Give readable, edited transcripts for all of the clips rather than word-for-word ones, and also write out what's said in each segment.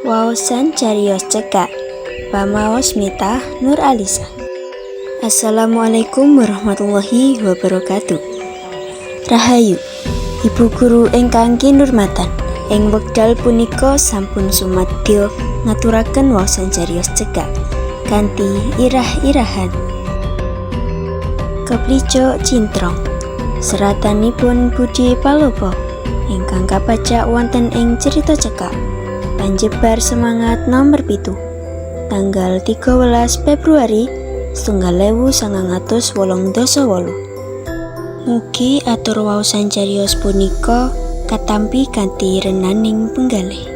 Waosan cariyos cekak. Pamaos Mita Nur Alisa. Assalamualaikum warahmatullahi wabarakatuh. Rahayu, Ibu guru ingkang kinurmatan. Ing wekdal punika sampun sumadyo ngaturaken waosan cariyos cekak kanthi irah-irahan. Keplicuk Cintrong. Seratanipun Budi Palopo ingkang kapacak wonten ing Cerita Cekak Panjebar Semangat nomor 7 tanggal 13 Februari 1988. Mugi atur waosan cariyos punika katampi kanthi renaning penggalih.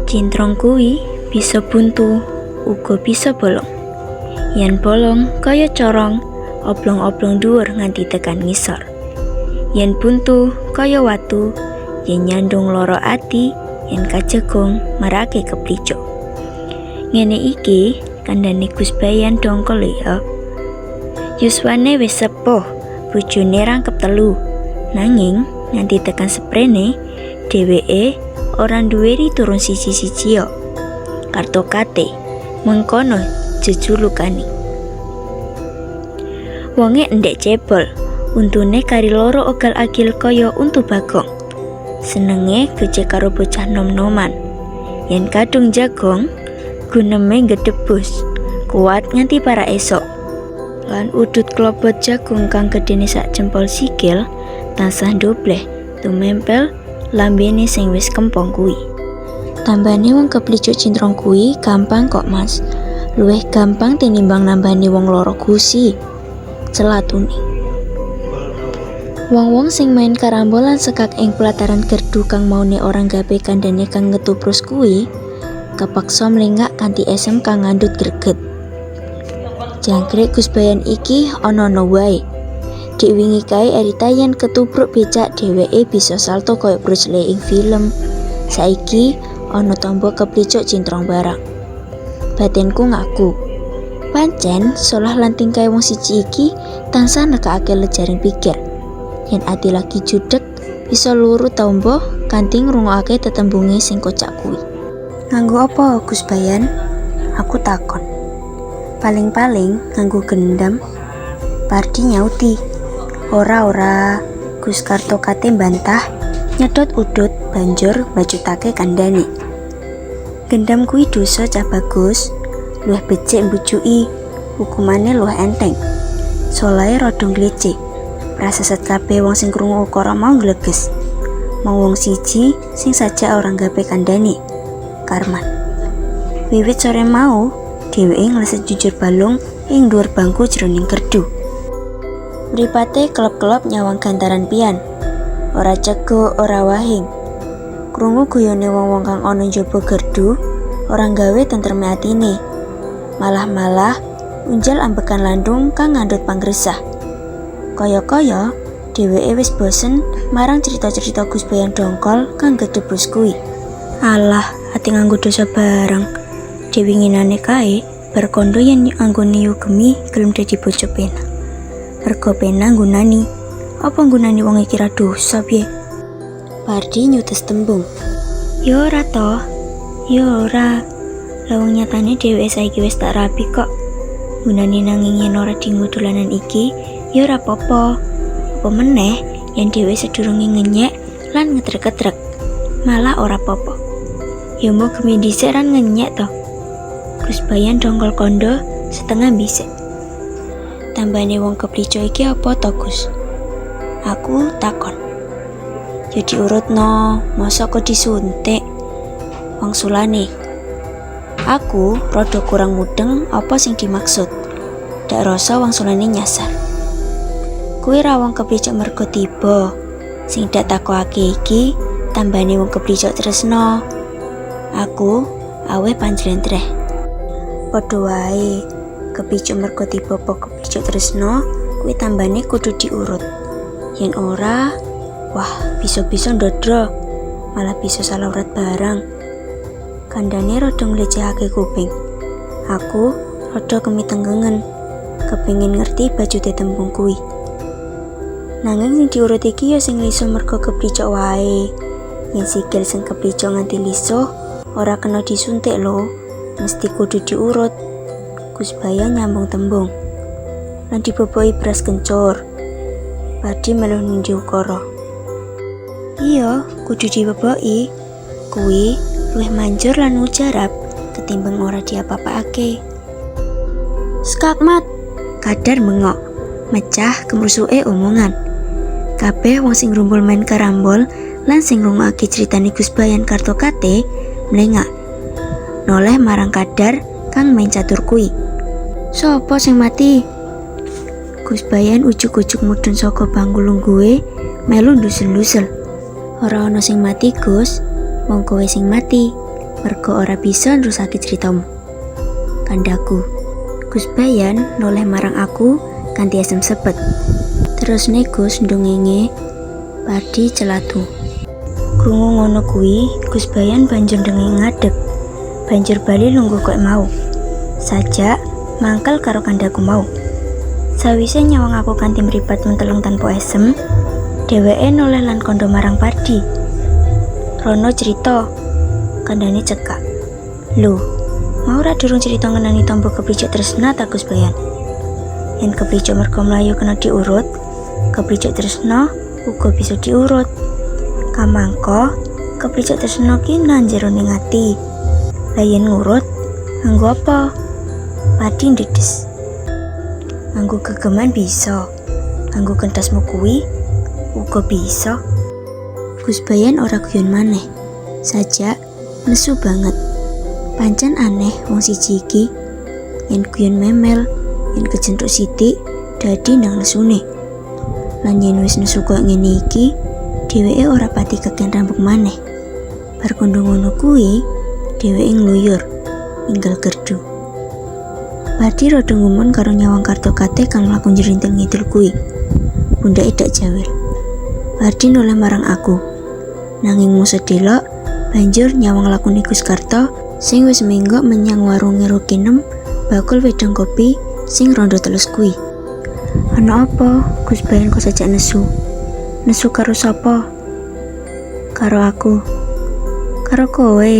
Cintrong kuwi bisa buntu, uga bisa bolong. Yen bolong kaya corong, oblong-oblong dhuwur nganti tekan ngisor. Yen buntu kaya watu, yen nyandung lara ati, yen kajegong marake keplicuk. Ngene iki kandhane Gus Bayan dongkol ya. Yuswane wis sepuh, bojone rangkep telu. Nanging nganti tekan seprene, dheweke ora nduweni turun siji-siji yo. Kartokate, mengkono jejulukane. Wonge endek cebol, untune kari loro ogal-agil kaya untu bagong. Senenge gecek karo bocah nom-noman. Yen kadung jagong, guneme gedebus, kuat nganti para esok. Lan udut klobot jagung kang gedene sak jempol sikil tansah ndobleh tumempel lambene sing wis kempong kuwi. Tambane wong keplicuk cintrong kuwi gampang kok, Mas. Luwih gampang tinimbang nambani wong lara gusi. Celatune. Wong-wong sing main karambolan sekak ing pelataran gerdu kang maune ora gawe kandhane kang ngetubrus kuwi kepeksa mlengak kanthi esem kang ngandhut greget. Jangkrik Gus Bayan iki ana-ana wae. Dik wingi kae Erita yen ketubruk becak dheweke bisa salto koyo Bruce Lee ing film. Saiki ana tombo keplicuk cintrong barang. Batinku ngaku. Pancen solah lan tingkahe wong siji iki tansah nekakake lejaring pikir. Yen ati lagi judeg bisa luru tombo kanthi ngrungokake tetembunge sing kocak kuwi. Nganggo apa, Gus Bayan? Aku takon. Paling-paling nganggo gendam. Pardi nyauti. Ora, ora, Gus Kartokate mbantah, nyedot udut banjur mbacutake kandhane. Gendam kuwi dosa, cah bagus, luwih becik mbujuki, hukumane luwih enteng. Solahe rada nglece. Praseset kabeh wong sing krungu ukara mau ngleges. Mung wong siji sing sajak ora nggape kandhane. Karman. Wiwit sore mau, dheweke ngleset jujur balung ing dhuwur bangku jroning gerdu. Mripate kelep-kelep nyawang gantaran pian. Ora ceguk, ora wahing. Krungu guyone wong-wong kang ana njaba gerdu, ora nggawe tentreme atine. Malah-malah unjal ambekan landung kang ngandhut pangresah. Kaya-kaya dheweke wis bosen marang cerita-cerita Gus Bayan dongkol kang gedebus kuwi. Alah, ati nganggo dosa barang. Dewinginane kae berkondo yen anggone Yugemi gelem dadi bojo pena. Mergo pena nggunani. Apa nggunani wong iki ra dosa piye? Pardi nyutes tembung. Yo ora toh. Yo ora. Lah wong nyatane dheweke saiki wis tak rabi kok. Nggunani nanging yen ora dienggo dolanan iki, ya ora apa-apa. Apa meneh yen dheweke sedurunge ngenyek lan ngetrek-ketrek. Malah ora apa-apa. Ya mbok gemi dhisik ran ngenyek toh. Gus Bayan dongkol kondo setengah bisik. Tambane wong keplicuk iki apa to, Gus? Aku takon. Ya diurutno, masa kok disuntik? Wangsulane. Aku rada kurang mudeng apa sing dimaksud. Dak rasa wangsulane nyasar. Kuwi ra wong keplicuk mergo tiba. Sing dak takokake iki tambane wong keplicuk tresno. Aku aweh panjlentreh. Padha wae, keplicuk mergo tiba apa keplicuk tresno, kuwi tambane kudu diurut. Yen ora, wah, bisa-bisa ndodro, malah bisa salah urat barang. Kandhane rada nglecehake kuping. Aku rada kemitenggengen, kepengin ngerti bajute tembung kuwi. Nanging sing diurut iki ya sing lisuh mergo keplicuk wae. Yen sikil sing keplicuk nganti lisuh, Ora kena disuntik lho, mesti kudu diurut. Gus Bayan nyambung tembung. Lan diboboki beras kencur. Pardi melu nindhi ukara. Iya, kudu diboboki. Kuwi luwih manjur lan mujarab ketimbang ora diapa-apakake. Skakmat! Kadar bengok, mecah kemrusuke omongan. Kabeh wong sing ngrumpul main karambol lan sing ngrungokake critane Gus Bayan Kartokate mlengak. Noleh marang Kadar kang main catur kuwi. Sopo sing mati? Gus Bayan ujug-ujug mudhun saka bangku lungguhe melu ndusel-ndusel. Ora ana sing mati, Gus. Mung kowe sing mati. Mergo ora bisa nerusake critamu. Kandaku. Gus Bayan noleh marang aku kanthi esem sepet. Terusne, Gus, ndongenge. Pardi celatu. Krungu ngono kuwi, Gus Bayan banjur ndenging ngadeg. Banjur bali lungguh koyo mau. Sajak mangkel karo kandaku mau. Sawise nyawang aku kanthi mripat menteleng tanpa esem, dheweke noleh lan kandha marang Pardi. Rono cerita, kandhane cekak. Lho, mau ora durung cerita ngenani tombo keplicuk tresna ta, Gus Bayan? Yen keplicuk mergo mlayu kena diurut, keplicuk tresna uga bisa diurut. Kamangka keplicuk tresna ki nang jero ning ati. Lah yen ngurut, nganggo apa? Pardi ndedes. Nganggo gegeman bisa. Nganggo kentasmu kuwi uga bisa. Gus Bayan ora guyon maneh. Sajak nesu banget. Pancen aneh wong siji iki. Yen guyon memel, yen kejenthuk sithik dadi ndang nesune. Lan yen wis nesu koyo ngene iki, dheweke ora pati keken rambuk maneh. Bar kondo ngono kuwi, dheweke ngluyur, ninggal gerdu. Pardi rada gumun karo nyawang Kartokate kang mlaku njrintil ngidul kuwi. Pundhake dak jawil. Pardi noleh marang aku. Nanging mung sedelok, banjur nyawang lakune Gus Karto sing wis menggok menyang warunge Rukinem bakul wedang kopi sing rondo telus kuwi. Ana apa? Gus Bayan kok sajak nesu? Nesu karo sapa? Karo aku. Karo kowe?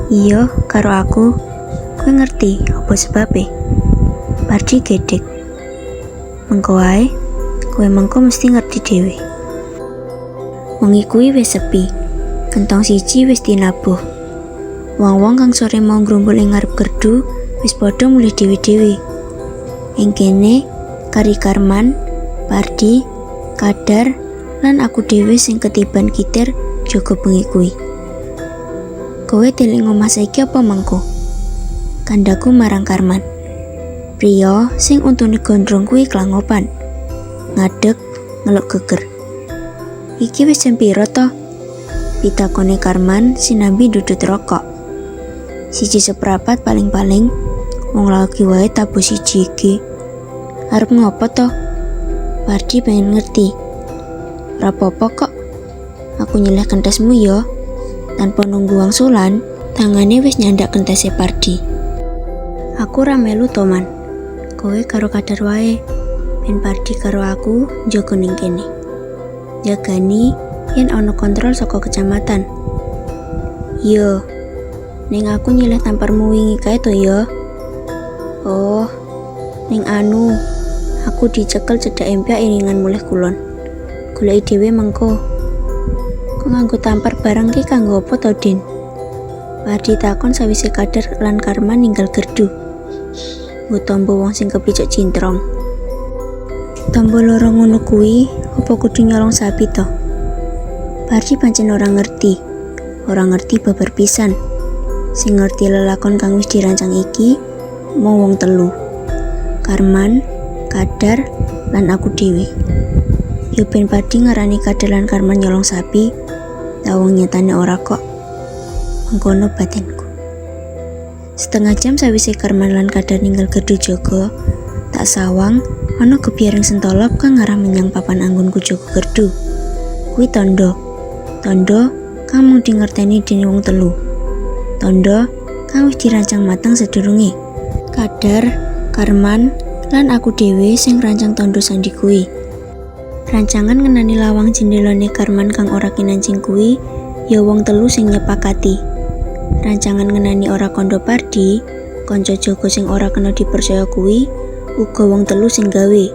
Iya, karo aku. Kowe ngerti apa sebabe? Pardi gedek. Mengko wae, kowe mengko mesti ngerti dhewe. Wengi kuwi wis sepi. Kentong siji wis tinabuh. Wong-wong kang sore mau ngrumpul ing ngarep gerdu wis padha mulih dhewe-dhewe. Ing kene kari Karman, Pardi, Kadar, lan aku dhewe sing ketiban kitir jaga bengi kuwi. Kowe tilik ngomah saiki apa mengko? Kandaku marang Karman. Priya sing untune gondrong kuwi klangopan. Ngadeg ngeluk geger. Iki wis jam piro to? Pitakone Karman sinambi ndudut rokok. 1.15 paling-paling, wong lagi wae tabuh siji iki. Arep ngopo to? Pardi pengen ngerti. Rapopo kok. Aku nyilih kentesmu ya. Tanpa nunggu wangsulan, tangane wis nyandak kentese Pardi. Aku ora melu to, Man. Kowe karo Kadar wae. Ben Pardi karo aku njaga ning kene. Jagani yen ana kontrol saka kecamatan. Yo, ning aku nyilih tamparmu wingi kae to ya. Oh, ning anu, aku dicekel cedhak empyak iringan mulih kulon. Goleki dhewe mengko. Kok nganggo tampar barang ki kanggo apa to, Din? Pardi takon sawise Kadar lan Karman ninggal gerdu. Nggo tombo wong sing keplicuk cintrong. Tombo loro ngono kuwi apa kudu nyolong sapi to? Pardi pancen ora ngerti. Ora ngerti babar pisan. Sing ngerti lelakon kang wis dirancang iki mung wong telu. Karman, Kadar, lan aku dhewe. Yo ben Pardi ngarani Kadar lan Karman nyolong sapi, ta wong nyatane ora kok. Mengkono batinku. Setengah jam sawise Karman lan Kadar ninggal gerdu jaga, tak sawang ana gebyareng sentolop kang ngarah menyang papan anggonku jaga gerdu. Kuwi tondo. Tondo kang mung dingerteni dening wong telu. Tondo kang wis dirancang mateng sedurunge. Kadar, Karman, lan aku dhewe sing rancang tondo sandi kuwi. Rancangan ngenani lawang jendelane Karman kang ora kinancing kuwi ya wong telu sing nyepakati. Rancangan ngenani ora kandha Pardi, kanca jaga sing ora kena dipercaya kuwi uga wong telu sing gawe.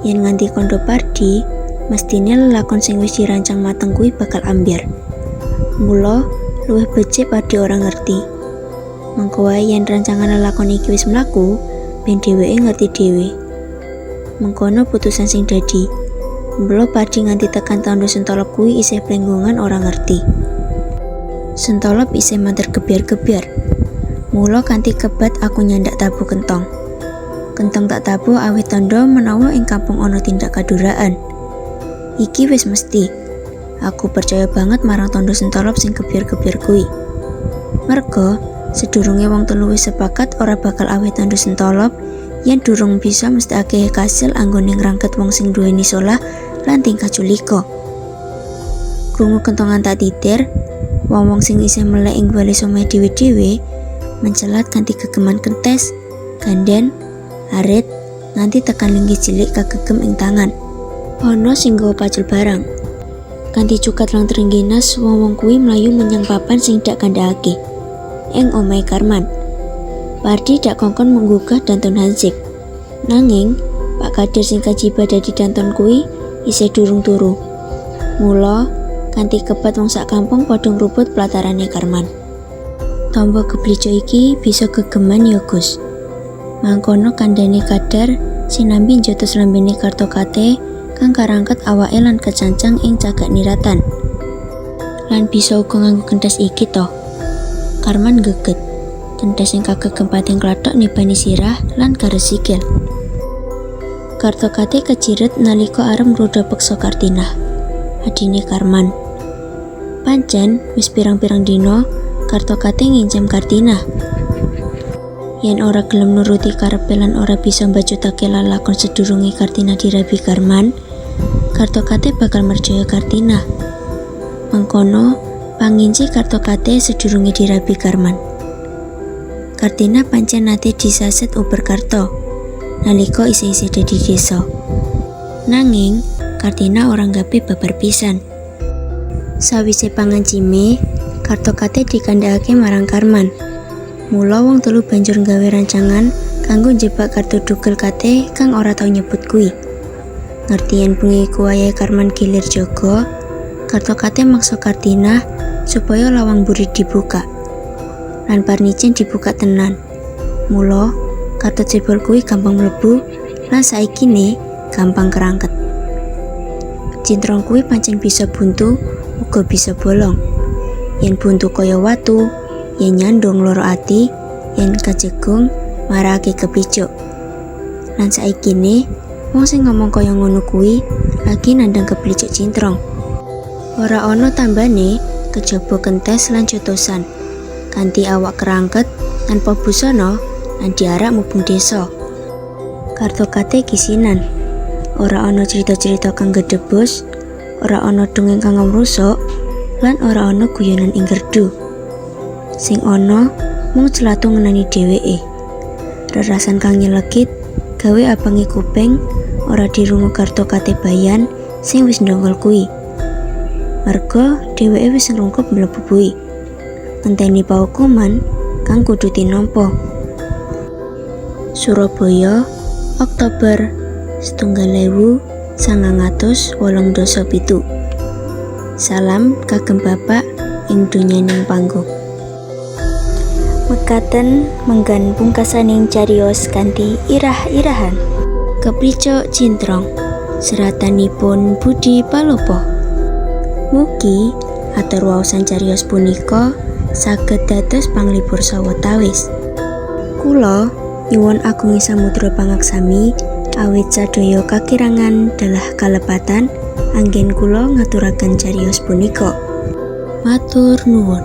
Yen nganti kandha Pardi, mestine lelakon sing wis dirancang mateng kuwi bakal ambyar. Mula luwih becik Pardi ora ngerti. Mengko wae yen rancangan lelakon iki wis mlaku, ben dheweke ngerti dhewe. Mengkono putusan sing dadi. Mula Pardi nganti tekan tandha Sentolop kuwi isih plenggongan ora ngerti. Sentolop isih manter gebyar-gebyar. Mula kanthi kebat aku nyandak tabuh kentong. Kentong tak tabuh awit tandha menawa ing kampung ana tindak kaduraan. Iki wis mesti. Aku percaya banget marang tandha Sentolop sing gebyar-gebyar kuwi. Merga sedurunge wong telu wis sepakat ora bakal aweh tandha Sentolop yen durung bisa mesthekake kasil anggone ngrangket wong sing duweni solah lan tingkah culika. Krungu kentongan tak titir, wong-wong sing isih melek ing bale omahe dhewe-dhewe mencelat kanthi gegeman kentes, ganden, arit, nganti tekan linggis cilik kagegem ing tangan. Ana sing nggawa pacul barang. Kanthi cukat lan trengginas, wong-wong kuwi mlayu menyang papan sing dak kandhakake ing omahe Karman. Pardi dak kongkon menggugah Danton Hansip. Nanging, Pak Kadir sing kajiba dadi danton kuwi isih durung turu. Mula, kanthi kebat wong sak kampung padha ngrubut pelatarane Karman. Tombo keblico iki bisa gegeman ya, Gus. Mangkono kandhane Kadar sinambi njotos lambene Kartokate kang karangket awake lan kecancang ing cagak niratan. Lan bisa uga nganggo kentes iki to. Karman geget. Kentes sing kagegem pating klathok nibani sirah lan garis sikil. Kartokate keciret nalika arep ngruda peksa Kartinah, adine Karman. Pancen wis pirang-pirang dina Kartokate ngincam Kartinah. Yen ora gelem nuruti karepe lan ora bisa mbacutake lelakon sedurunge Kartinah dirabi Karman, Kartokate bakal merjaya Kartinah. Mangkono panginci Kartokate sedurunge dirabi Karman. Kartinah pancen nate disaset uber Karto nalika isih-isih dadi desa. Nanging Kartinah ora nggape babar pisan. Sawise pangancime, Kartokate dikandhakake marang Karman. Mula wong telu banjur nggawe rancangan kanggo njebak kartu dugel kate kang ora tau nyebut kuwi. Ngerti yen bengi iku wayahe Karman gilir jaga, Kartokate maksa Kartinah supaya lawang mburi dibuka. Lan parnicen dibuka tenan. Mula kartu jebol kuwi gampang mlebu lan saikine gampang kerangket. Cintrong kuwi pancen bisa buntu uga bisa bolong. Yen buntu kaya watu, yen nyandung lara ati, yen kajegung marake kepicuk. Lan saikine wong sing ngomong kaya ngono kuwi lagi nandhang keplicuk cintrong. Ora ana tambane kejaba kentes lan jotosan. Kanthi awak kerangket tanpa busana lan diarak mubeng desa. Kartokate kisinan. Ora ana crita-crita kang gedebus, ora ana dongeng kang ngrusuk, lan ora ana guyonan ing gerdu. Sing ana mung celatu ngenani dheweke. Rerasan kang nyelekit gawe abange kuping ora dirungu Kartokate bayan sing wis ndongol kuwi. Merga dheweke wis ngrungkup mlebu bui. Ngenteni paukuman kang kudu tinampa. Surabaya, Oktober 1987. Salam kagem Bapak ing donyaning panggung. Mekaten menggan pungkasaning cariyos kanthi irah-irahan. Keplicuk Cintrong seratanipun Budi Palopo. Mugi atur waosan cariyos punika saged dados panglipur sawetawis. Kula nyuwun agungi samudra pangaksami awit sadaya kakirangan dalah kalepatan anggen kula ngaturaken cariyos punika. Matur nuwun.